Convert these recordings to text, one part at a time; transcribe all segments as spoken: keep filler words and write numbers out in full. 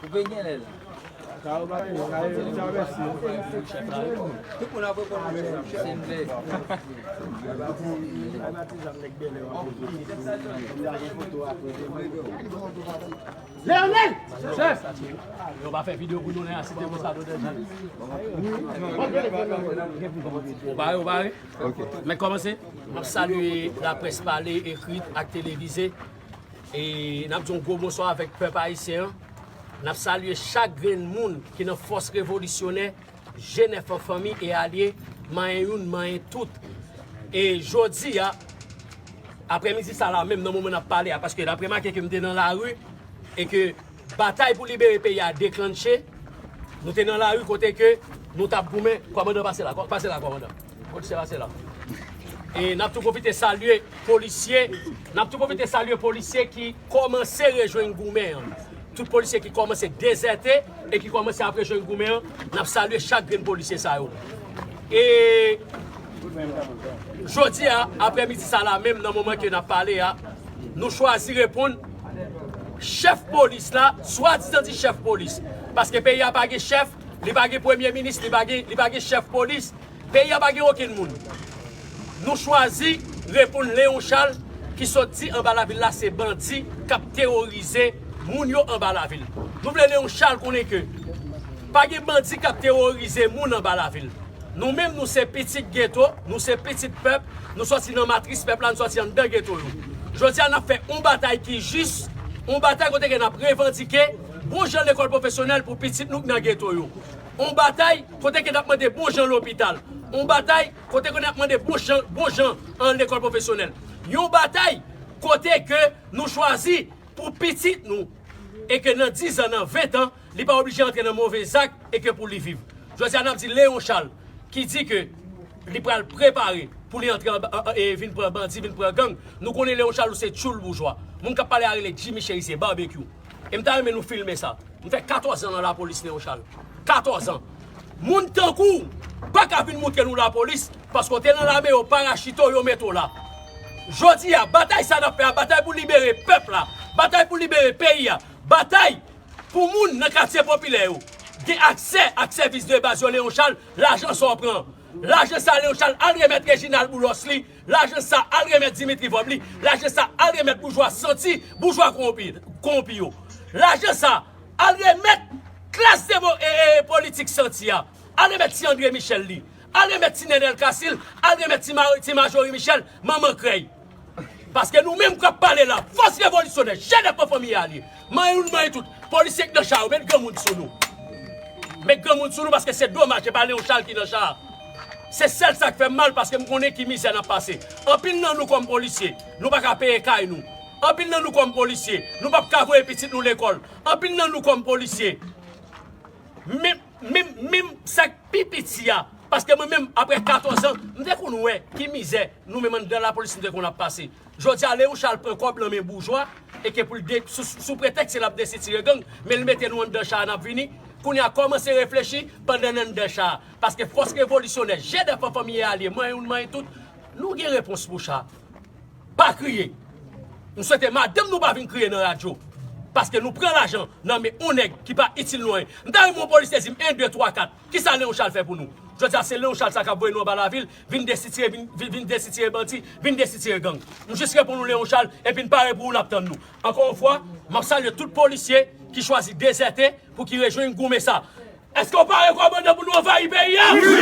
Ou pe gen lè la. Tout moun ap reponn mwen. Se vre. Leonel! Chèf! Yo pa fè videyo pou nou lè a, site konsa, nou dènye. Ou pare, ou pare? Ok. Mèt kòmanse. M ap salye laprès pale, ekri ak televize. E n ap di yon gwo bonswa avèk pèp ayisyen an. N ap salye chak grenn moun ki nan fòs revolisyonè, G nèf an, fanmi e alye, manyen youn, manyen tout. E jodi a, aprèmidi sa la menm, nan moman n ap pale a, paske n ap remake ke m te nan lari e ke batay pou libere peyi a deklanche, nou te nan lari kote ke nou t ap goumen. Kòmandan, pase la, kò-, pase la, kòmandan. Polisye, pase la. E n ap tou pwofite salye polisye, n ap tou pwofite salye polisye ki kòmanse rejwenn goumen an. Tout polisye ki kòmanse dezète e ki kòmanse ap rejwenn goumen an, n ap salye chak grenn polisye sa yo. E jodi a, aprèmidi sa la menm, nan moman ke n ap pale a, nou chwazi reponn chèf polis la, swadizan di chèf polis. Paske peyi a pa gen chèf, li pa gen premye minis, li pa gen, li pa gen chèf polis, peyi a pa gen okenn moun. Nou chwazi reponn Léon Charles ki sot di anba lavil la se bandi k ap teworize moun yo anba lavil. Nou vle Léon Charles konnen ke pa gen bandi k ap teworize moun anba lavil. Nou menm, nou se pitit geto, nou se pitit pèp, nou sòti nan matris pèp la, nou sòti anndan geto yo. Jodi a, n ap fè yon batay ki jis, yon batay kote ke n ap revandike bon jan lekòl pwofesyonèl pou pitit nou k nan geto yo. Yon batay kote ke n ap mande bon jan lopital. Yon batay kote ke n ap mande bon jan, bon jan an lekòl pwofesyonèl. Yon batay kote ke nou chwazi pou pitit nou e ke nan diz an, nan ven an, li pa oblije antre nan move zak e ke pou li viv. Jodi a, n ap di Léon Charles ki di ke li pral prepare pou li antre anba, an, an, e vin pran bandi, vin pran gang. Nou konnen Léon Charles ou se tchoul boujwa. Moun k ap pale a rele Jimmy Chérizier, Barbecue. E m ta renmen nou filme sa. M fè katòz an nan lapolis, Léon Charles. Katòz an. Moun tankou w pa ka vin moutre nou lapolis, paske w te nan lame, yo parachite w, yo mete w la. Jodi a, batay sa n ap fè a, batay pou libere pèp la, batay pou libere peyi a, batay pou moun nan katye popilè yo gen aksè ak sèvis de baz yo, Léon Charles, lajan sa w pran. Lajan sa, Léon Charles, al remèt Reginald Boulos li. Lajan sa, al remèt Dimitri Vorbe li. Lajan sa, al remèt boujwa santi, boujwa kowonpi, kowonpi yo. Lajan sa, al remèt klas demo-, e, e, politik santi a. Al remèt ti André Michel li. Al remèt ti Nenel Casil. Al remèt ti Ma-, ti Marjorie Michel, manman krèy. Paske nou menm k ap pale la, fòs revolisyonè, G nèf an, fanmi e alye, manyen youn, manyen tout, polisye k nan cha yo, met granmoun sou nou. Met granmoun sou nou, paske se domaj, se pa Léon Charles ki nan cha a. Se sèl sa k fè m mal, paske m konnen ki mizè n ap pase. Anpil nan nou kòm polisye, nou pa ka peye kay nou. Anpil nan nou kòm polisye, nou p ap ka voye pitit nou lekòl. Anpil nan nou kòm polisye, menm, menm, menm sa k pi piti a, paske mwen menm, apre katòz an, m te konn wè ki mizè nou menm anndan lapolis nou te konn ap pase. Jodi a, Léon Charles pran kòb nan men boujwa e ke pou l de-, sou, sou pretèks ke l ap desitire gang, men l mete nou anndan cha a, n ap vini. Kounye a, kòmanse reflechi pandan n anndan cha a. Paske fòs revolisyonè, G nèf an, fanmi e alye, manyen youn, manyen tout, nou gen repons pou cha a. Pa kriye. M swete madanm nou pa vin kriye nan radyo. Paske nou pran lajan nan men yon nèg ki pa itil nou anyen. M ta renmen yon polisye di m en, de, twa, kat. Kisa Léon Charles fè pou nou? Jodi a, se Léon Charles sa k ap voye nou anba lavil, vin desitire, vin, vin, vin desitire bandi, vin desitire gang. M jis reponn nou Léon Charles, epi n pare pou ou, n ap tann nou. Ankò yon fwa, m ap salye tout polisye ki chwazi dezète pou ki rejwenn goumen sa. Èske w pare, kòmandan, pou nou anvayi peyi a? Wi,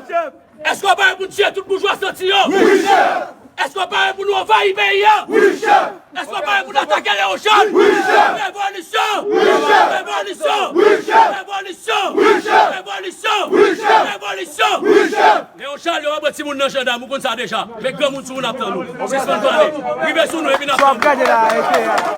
chèf! Èske w pare pou n tiye tout boujwa santi yo? Wi, chèf! Èske w pare pou nou anvayi peyi a? Wi, chèf! Èske w pare pou n atake Léon Charles? Wi, chèf! Revolisyon! Wi, chèf! Revolisyon! Wi, chèf! Revolisyon! Wi, chèf! Revolisyon! Wi, chèf! Revolisyon! Wi, chèf! Léon Charles, yo ap pran timoun nan jandam, ou konn sa deja. Men granmoun sou moun ap tann nou. Sispann pale. Rive sou nou epi n ap tann nou.